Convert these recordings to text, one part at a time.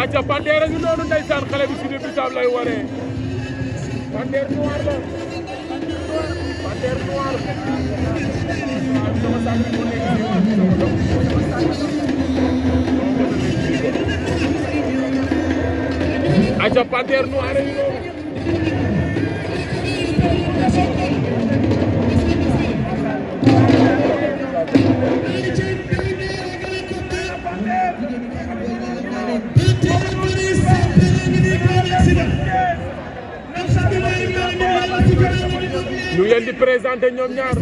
aca Panthère a ngi noonu ndeysaan xale bi Sine Bissau lay waree Panthère noir la Panthère noir aca Panthère noir a ngi noonu ñu leen di présenté ñoom ñaar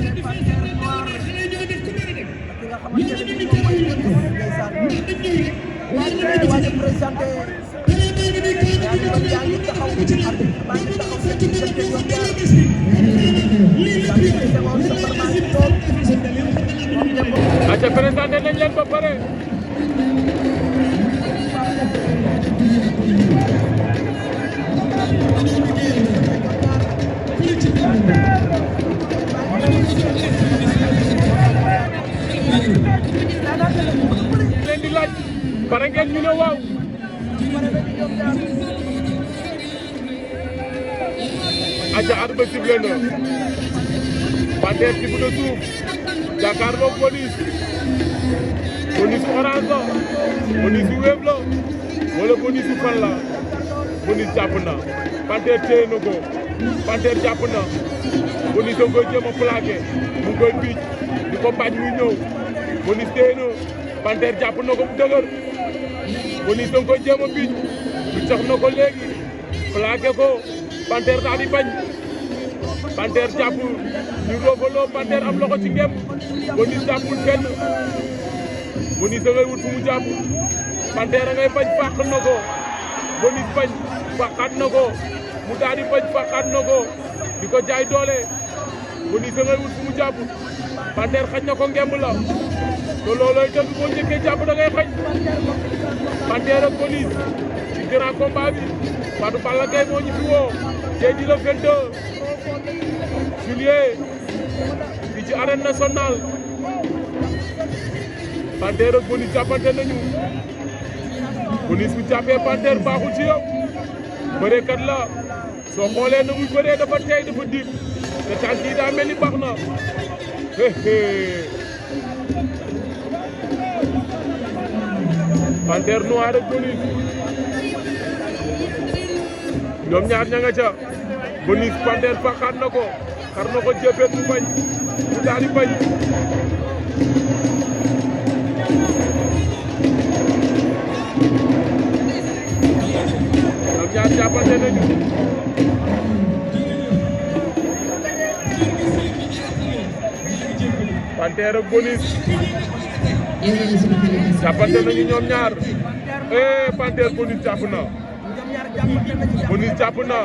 aca présenté nañ leen ba pare leen di laaj pare ngeen ñu ne waaw aca arba sifflé na Panthère ci bu de suuf jàkkaarloo Bonus Bonus orange la Bonus wéeb la wala Bonus fan la Bonus jàpp na Panthère téye na ko Panthère jàpp na Bonus a ngi koy jéem a plaqué mu ngi koy biij di ko bañ muy ñëw Bonus téye na Panthère jàpp na ko bu dëgër Bonus a ngi koy jéem a biij bi tax na ko léegi plaqué ko Panthère daal di bañ Panthère jàpp ñu roofaloo Panthère am loxo ci ngem Bonus jàppul fenn Bonus a ngay wut fu mu jàpp Panthère a ngay bañ fàq na ko Bonus bañ fàqaat na ko mu daal di bañ fàqaat na ko di ko jaay doole Bonus a ngay wut fu mu jàpp Panthère xañ na ko ngemb la te loolooy dëgg boo njëkkee jàpp da ngay xañ Panthère ak Bonus ci grand combat bi Fatou Balla Gaye moo ñu fi woo tey di le 22 juillet fii ci arène nationale Panthère ak Bonus jàppante nañu Bonus bu jàppee Panthère baaxul ci yow bëreekat la soo xoolee na muy bëree dafa tey dafa diib te tànk yi daa mel ni baax na Panthère noir ak Bonus ñoom ñaar ña nga ca Bonus Panthère faxaat na ko xar na ko jëfeet mu bañ mu daal di bañ ñoom ñaar jàppante nañu Panthère ak Bonus jàppante nañu ñoom ñaar Panthère Bonus jàpp na Bonus jàpp na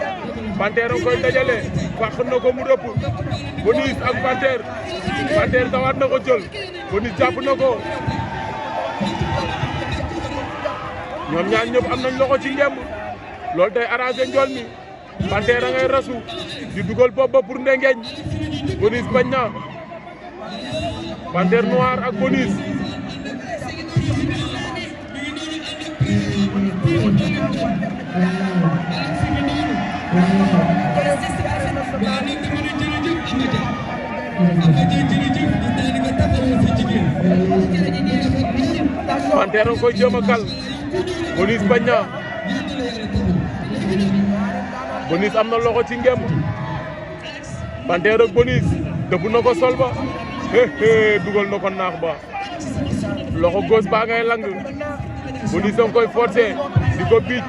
Panthère a koy dajale fàq na ko mu rëpp Bonus ak Panthère dawaat na ko jël Bonus jàpp na ko ñoom ñaar ñëpp am nañ loxo ci ngemb loolu day arrangé njool mi Panthère a ngay rasu di dugal bopp ba pour ndengeñ Bonus bañ na Panthère noir ak Bonus Panthère a koy jéem a kal Bonus bañ na Bonus am na loxo ci ngemb Panthère ak Bonus dëbb na ko sol ba dugal na ko naax ba loxo gauche baa ngay lang Bonus a ngi koy forcé di ko biij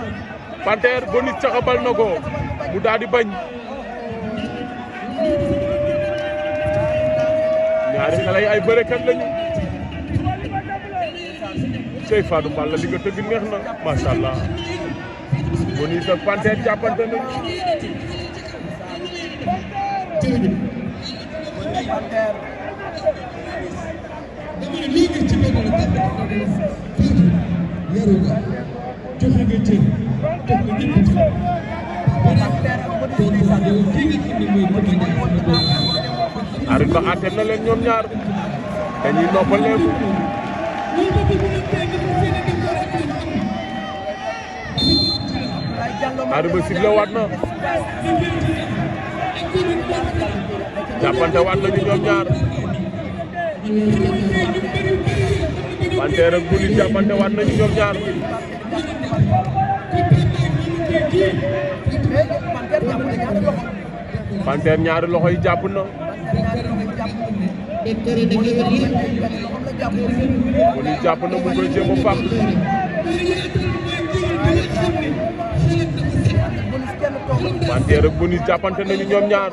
Panthère Bonus caxabal na ko mu daal di bañ ñaari xale yi ay bërekat lañu cey Fatou Balla li nga tëgg neex na macha allah Bonus ak Panthère jàppante nañu arbitre ba àtte na leen ñoom ñaar dañuy noppaleeku arbitre sifflé waat na jàppante waat nañu ñoom ñaar Panthère ak Bonus jàppante waat nañu ñoom ñaar Panthère ñaari loxo yi jàpp na Bonus jàpp na mu koy jéem a fàq Panthère ak Bonus jàppante nañu ñoom ñaar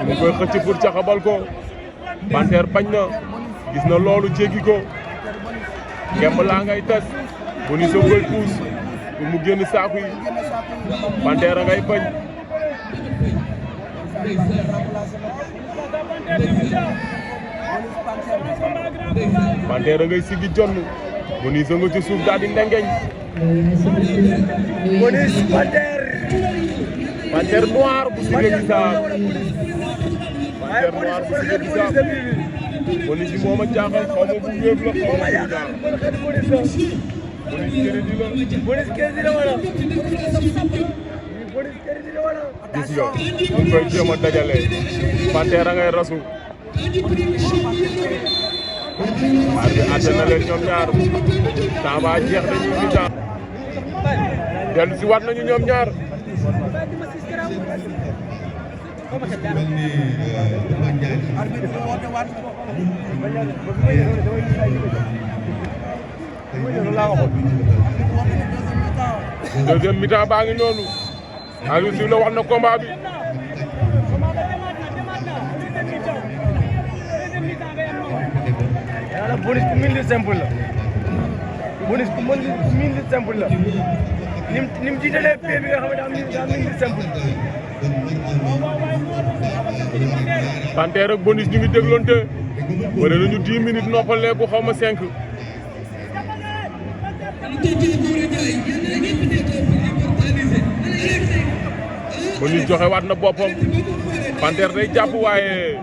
mu koy xëcc pour caxabal ko Panthère bañ na gis na loolu jéggi ko ngemb laa ngay tas Bonus a koy puus pour mu génn saaku yi Panthère a ngay bañ Panthère a ngay siggi jonn Bonus a nga ci suuf daal di ndengeñ Bonus Panthère noir bu siggi gisaar Panthère noir bu siggi gisaar Bonus bi moom a jaaxal xaw ma bu wéeb la xaw ma gisaar Bonus crédit la Bonus crédit la wala gis nga mu ngi koy jéem a dajale Panthère a ngay rasu ar bi àtte na leen ñoom ñaar temps ba jeex dañuy mi temps dellu si waat nañu ñoom ñaar deuxième mi-temps baa ngi noonu Aliou Sow la wax na combat bi Bonus ku min li simple la Bonus ku min li simple la nim jiitalee pied bi nga xam ne daa min li simple Panthère ak Bonus ñu ngi dégloonte bëre nañu 10 minutes noppaleeku xaw ma 5 Bonus joxe waat na boppam Panthère day jàpp waaye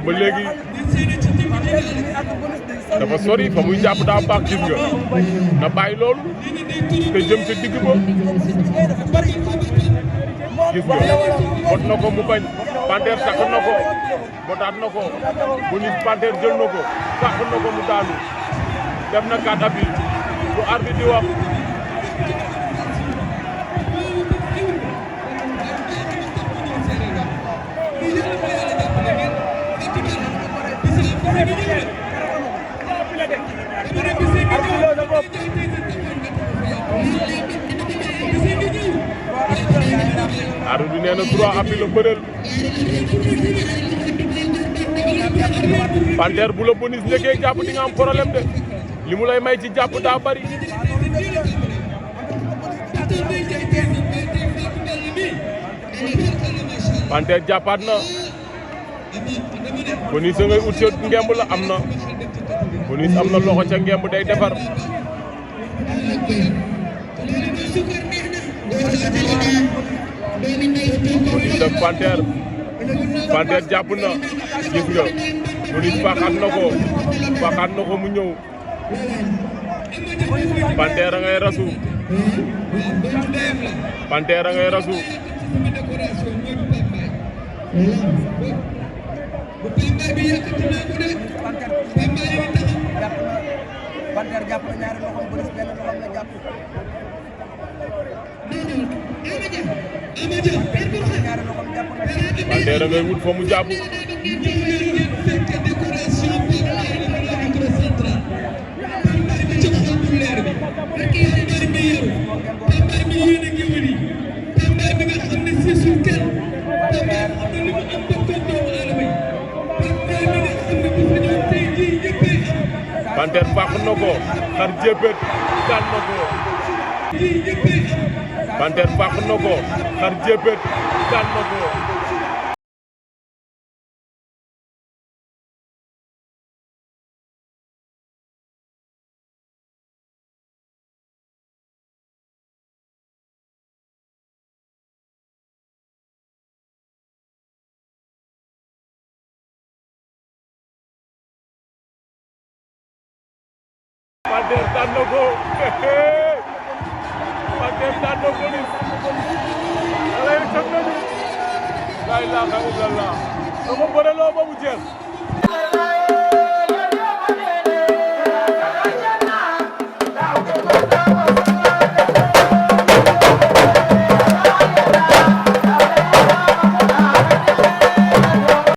ba léegi dafa sori fa muy jàpp daa baax gis nga na bàyyi loolu te jëm ca digg ba gis nga bot na ko mu bañ Panthère takk na ko botaat na ko Bonus Panthère jël na ko takk na ko mu daanu dem na kàdda bi bu arbitre di wax arbitre bi nee na 3 appui la bëreel Panthère bu la Bonus njëkkee jàpp di nga am problème de li mu lay may ci jàpp daa bari Panthère jàppaat na Bonus a ngay ut ca ngemb la am na Bonus am na loxo ca ngemb day defar Bonus ak Panthère jàpp na gis nga Bonus faxaat na ko mu ñëw Panthère a ngay rasu Panthère a ngay rasu Panthère jàpp na ñaari loxo Bonus benn loxo la jàpp Panthère a ngay wut fa mu jàpp Panthère fàq na ko xar jéppét daan na ko Panthère fàq na ko xar jéppét daan na ko Pathé daan na ko Pathé daan na Police alay xam nañu la ilaha illallah dama bëre loo ba mu jeex